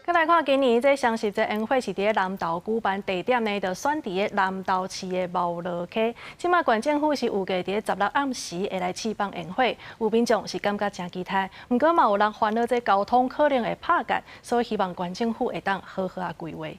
閣來看今年這雙十節煙火是佇南投舉辦，地點呢就選佇南投市的茂樂溪。這馬縣政府是預計佇十六暗時會來試放煙火，有民眾是感覺誠期待，毋過嘛有人煩惱這交通可能會拍結，所以希望縣政府會當好好仔規劃。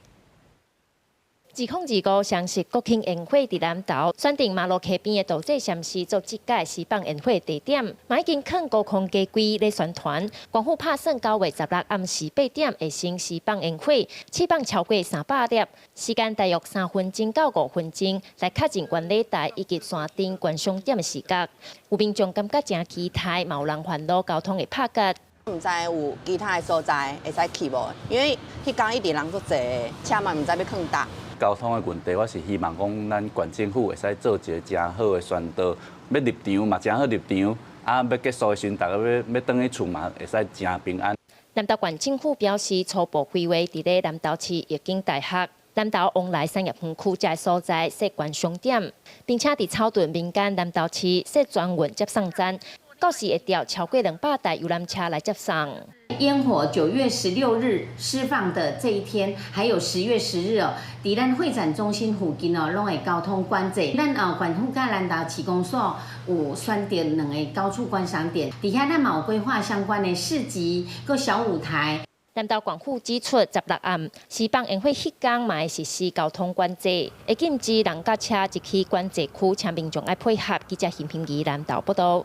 2025雙十國慶煙火佇南投選定麻路溪邊的道濟禪寺做這屆施放煙火地點，嘛已經囥高空機櫃咧宣傳。縣府拍算9月16暗時8點會先施放煙火，試放超過300粒，時間大約3分鐘到5分鐘，來確認觀禮台以及山頂觀賞點的視覺。有民眾感覺誠期待，嘛有人煩惱交通會拍結。毋知有其他的所在會使去無？因為彼工一直人足濟，車嘛毋知欲囥佗。交通的問題，我是希望講，咱縣政府會使做一個誠好的宣導，欲入場嘛誠好入場，啊，欲結束的時陣，大家欲欲轉去厝嘛，會使誠平安。南投縣政府表示，初步規劃佇咧南投市育景大學、南投旺來產業園區遮所在設觀賞點，並且佇草屯民間南投市設專運接送站，到時會調超過200台遊覽車來接送。煙火9月16日施放的這一天，還有10月10日哦，佇咱會展中心附近哦，攏會交通管制。咱哦，縣府佮南投市公所有選定兩個高處觀賞點，佇遐咱嘛有規劃相關的市集、閣小舞台。南投縣府指出，十六暗施放煙火彼工嘛會實施交通管制，會禁止人佮車入去管制區，請民眾愛配合。記者邢平儀南投報道。